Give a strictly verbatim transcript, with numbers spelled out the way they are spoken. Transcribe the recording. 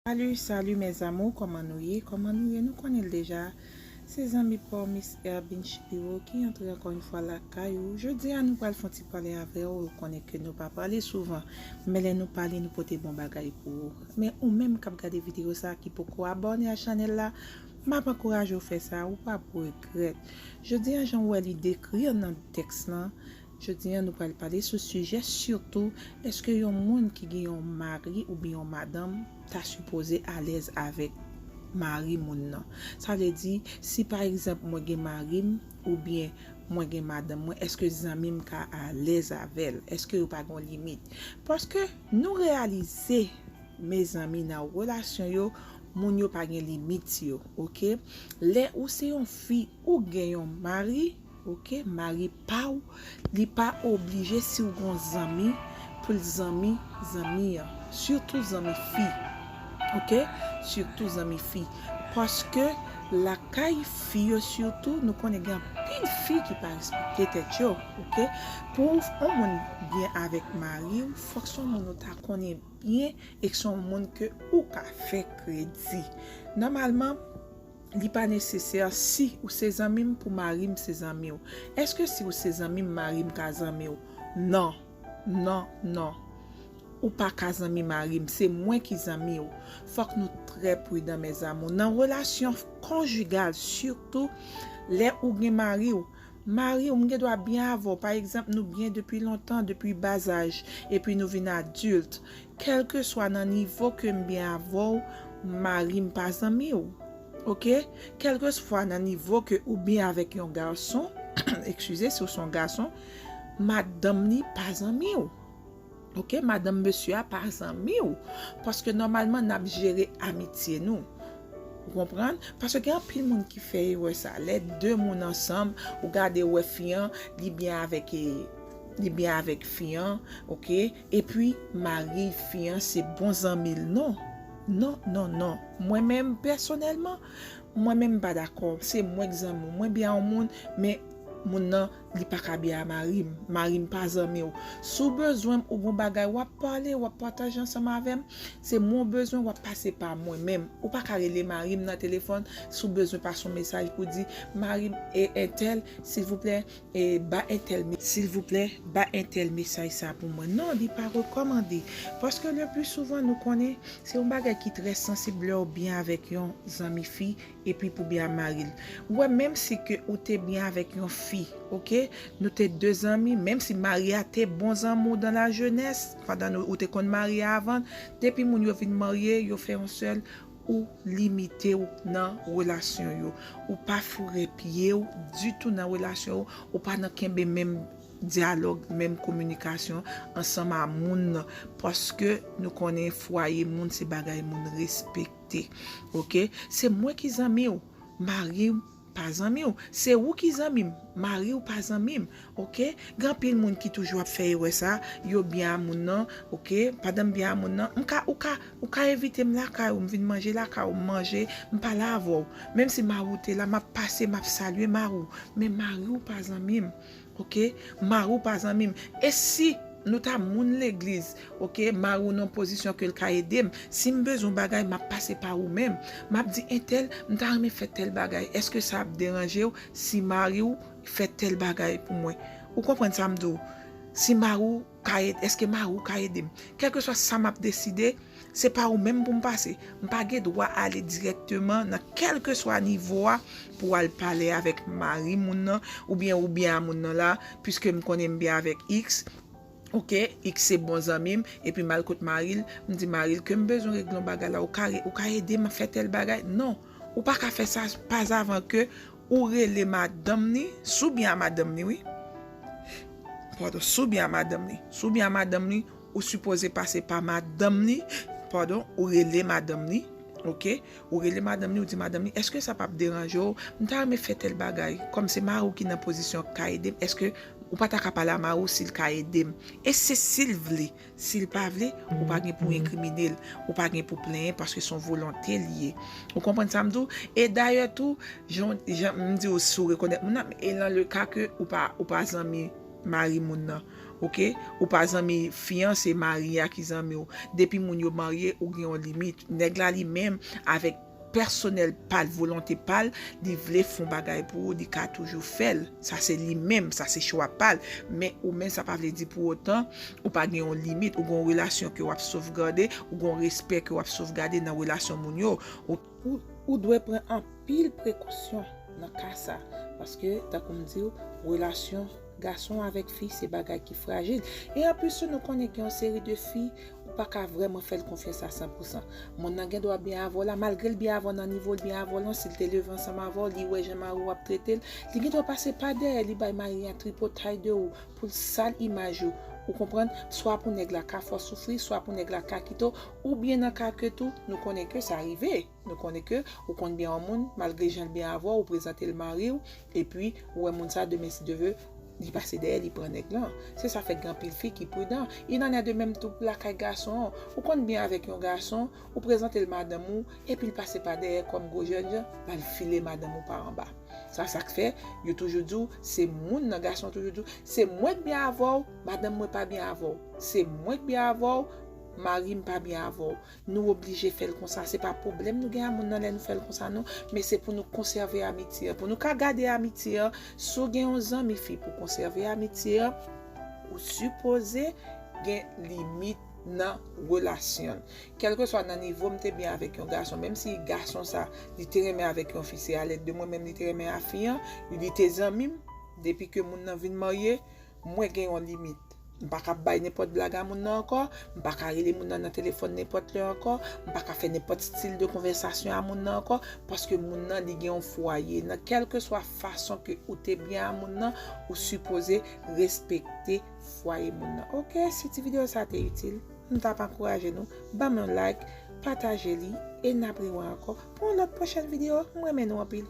Salut, salut mes amours, kòman nou ye? Kòman nou ye? Nou konnen l deja. Se zanmi pa w Miss Erbin Shapiro ki antre ankò yon fwa lakay ou. Jodi a nou pral fè yon ti pale avè w. Ou konnen ke nou pa pale souvan, men lè nou pale, nou pote bon bagay pou ou. Men ou menm k ap gade videyo sa a ki poko abòne a chanèl la, m ap ankouraje w fè sa, ou p ap regrèt. Jodi a, jan w wè li dekri nan tèks lan, jodi a nou pral pale sou sijè sitou, èske yon moun ki gen yon mari oubyen yon madanm ta sipoze alèz avèk mari moun nan? Sa vle di, si pa egzanp mwen gen mari m oubyen mwen gen madanm mwen, èske zanmi m ka alèz avè l? Èske yo pa gen limit? Paske nou reyalize, mezanmi, nan relasyon yo, moun yo pa gen limit yo, oke? Lè ou se yon fi, ou gen yon mari, oke? Mari pa w, li pa oblije si w gen yon zanmi pou l zanmi zanmi an. Sitou zanmi fi, oke? Sitou zanmi fi. Paske lakay fi yo sitou, nou konnen gen anpil fi ki pa respekte tèt yo, oke? Pou yon moun byen avèk mari w, fòk se yon moun ou ta konnen byen e se yon moun ke ou ka fè kredi. Nòmalman, li pa nesesè si ou se zanmi m pou mari m se zanmi w. Èske si ou se zanmi m, mari m ka zanmi w? Non, non, non. Ou pa ka zanmi mari m, se mwen ki zanmi w. Fòk nou trè pridan, mes amours. Nan relasyon konjigal, sitou lè ou gen mari w, mari w, m gen dwa byen avè w. Pa egzanp, nou byen depi lontan, depi bazaj, epi nou vin adilt. Kèlkeswa nan nivo ke m byen avè w, mari m pa zanmi w. Oke? Kèlkeswa nan nivo ke ou byen avèk yon gason, eskize, si w se yon gason, madanm li pa zanmi w. Oke? Madanm mesye a pa zanmi w. Paske nòmalman, n ap jere amitye nou. Ou konprann? Paske gen anpil moun ki fè erè sa. Lè de moun ansanm, ou gade, ou wè fi an, li byen avèk, e, li byen avèk fi an, oke? Epi, mari fi an se bon zanmi l. Non. Non, non, non. Mwen menm, pèsonèlman, mwen menm m pa dakò. Se mwen k zanmi w. Mwen byen a yon moun, men moun nan, li pa ka byen a mari m. Mari m pa zanmi w. Si w bezwen m, ou gon bagay, w ap pale, w ap pataje ansanm avè m. Se mwen w bezwen, w ap pase pa mwen menm. Ou pa ka rele mari m nan telefòn, si w bezwen pase yon mesaj pou di, mari m, e, entèl, silvouplè, e, ba entèl, me-, silvouplè, ba entèl mesaj sa pou mwen. Non, li pa rekòmande. Paske le pli souvan, nou konnen, se yon bagay ki trè sansib lè w byen avèk yon zanmi fi, epi pou byen a mari l. Ou wè, menm si ke ou te byen avèk yon fi, oke? Nou te de zanmi, menm si mari a te bon zanmi w dan la jenès, pandan nou, ou te konn mari a avan, depi moun yo vin marye, yo fè yon sèl, ou limite w nan relasyon yo. Ou pa foure pye w ditou nan relasyon yo, ou pa nan kenbe menm dyalòg, menm kominikasyon ansanm a moun nan. Paske nou konnen fwaye moun se bagay moun respekte. Oke? Se mwen ki zanmi w. Mari w pa zanmi w. Se ou ki zanmi m. Mari w pa zanmi m. Oke? Gen anpil moun ki toujou ap fè erè sa. Yo byen a moun nan. Oke? Pandan m byen a moun nan, m ka, ou ka, ou ka envite m lakay ou, m vin manje lakay ou, m manje, m pale avè w. Menm si mari w te la, m ap pase, m ap salye mari w. Men mari w pa zanmi m. Oke? Mari w pa zanmi m. E si nou ta moun legliz, oke, mari w nan pozisyon ke l ka ede m, si m bezwen bagay, m ap pase pa ou menm. M ap di, entèl, m ta renmen fè tèl bagay. Èske sa ap deranje w si mari w fè tèl bagay pou mwen? Ou konprann sa m di w? Si mari w ka ed-, èske mari w ka ede m? Kèlkeswa sa m ap deside, se pa ou menm pou m pase. M pa gen dwa ale dirèkteman nan kèlkeswa nivo a pou al pale avèk mari moun nan, oubyen, oubyen a moun nan la, piske m konnen m byen avèk X, oke, X se bon zanmi m, epi m al kot mari l, m di mari l ke m bezwen regle yon bagay la, ou ka re-, ou ka ede m fè tèl bagay? Non, ou pa ka fè sa, pa avan ke ou rele madanm ni, si w byen a madanm ni, wi. Padon, si w byen a madanm ni. Si w byen a madanm ni, ou sipoze pase pa madanm ni. Padon, ou rele madanm ni. Oke? Ou rele madanm ni, ou di madanm ni, èske sa p ap deranje w? M ta renmen fè tèl bagay. Kòm se mari w ki nan pozisyon k ka ede m, èske ou pa ta ka pale a mari w si l ka ede m? E se si l vle. Si l pa vle, ou pa gen pou enkrimine l, ou pa gen pou plenyen paske se yon volonte li ye. Ou konprann sa m di w? E dayè tou, jan, jan m di w, si w rekonèt moun nan, e nan le ka ke ou pa, ou pa zanmi mari moun nan, Ok? Ou pa zanmi fi an, se mari a ki zanmi w. Depi moun yo marye, ou gen yon limit. Nèg la li menm, avèk pèsonèl pa l, volonte pa l, li vle fè yon bagay pou ou, li ka toujou fè l. Sa se li menm, sa se chwa pa l. Men ou menm, sa pa vle di pou otan ou pa gen yon limit, ou gen yon relasyon ke w ap sovgade, ou gen yon respè ke w ap sovgade nan relasyon moun yo. Ou, ou, ou dwe pran anpil prekosyon nan ka sa. Paske, tankou m di w, relasyon gason avèk fi se bagay ki frajil. E anplis tou, nou konnen gen yon seri de fi, ou pa ka vrèman fè l konfyans a san pou san. Moun nan gen dwa byen avè w la, malgre l byen avè w nan nivo l byen avè w lan, si l te leve ansanm avè w, li wè jan mari w ap trete l, li gen dwa pase pa dèyè, li bay mari a tripotay de ou, pou l sal imaj ou. Ou konprann? Swa pou nèg la ka fè w soufri, swa pou nèg la ka kite w, oubyen nan ka ke tou, nou konnen ke sa rive. Nou konnen ke ou konn byen yon moun, malgre jan l byen avè w, ou prezante l mari w, epi ou wè moun sa, demen si Dye vle, li pase dèyè, li pran nèg lan. Se sa fè gen anpil fi ki pridan. Il en est de même tou lakay gason an. Ou konn byen avèk yon gason, ou prezante l madanm ou, epi l pase pa dèyè kòm gwo jènjan, l al file madanm ou pa anba. Sa, sa k fè, yo toujou di w, se moun nan, gason toujou di w, se mwen k byen avè w, madanm mwen pa byen avè w. Se mwen k byen avè w, mari m pa byen avè w. Nou oblije fè l konsa. Se pa pwoblèm nou gen a moun nan lè nou fè l konsa non, men se pou nou konsève amitye an. Pou nou ka gade amitye an, si w gen yon zanmi fi pou konsève amitye an, ou sipoze gen limit nan relasyon l. Kèlkeswa nan nivo m te byen avèk yon gason, menm si gason sa, li te renmen avèk yon fi, se a lèd de mwen menm li te renmen a fi an, li te zanmi m, depi ke moun nan vin marye, mwen gen yon limit. M pa ka bay nenpòt blag a moun nan ankò, m pa ka rele moun nan nan telefòn nenpòt lè ankò, m pa ka fè nenpòt stil de konvèsasyon a moun nan ankò, paske moun nan li gen yon fwaye. Nan kèlkeswa fason ke ou te byen a moun nan, ou sipoze respekte fwaye moun nan. Ok, si ti videyo sa te itil, m t ap ankouraje nou, ban m yon like, pataje li, e n ap rewè ankò pou yon lòt pwochèn videyo. M renmen nou anpil.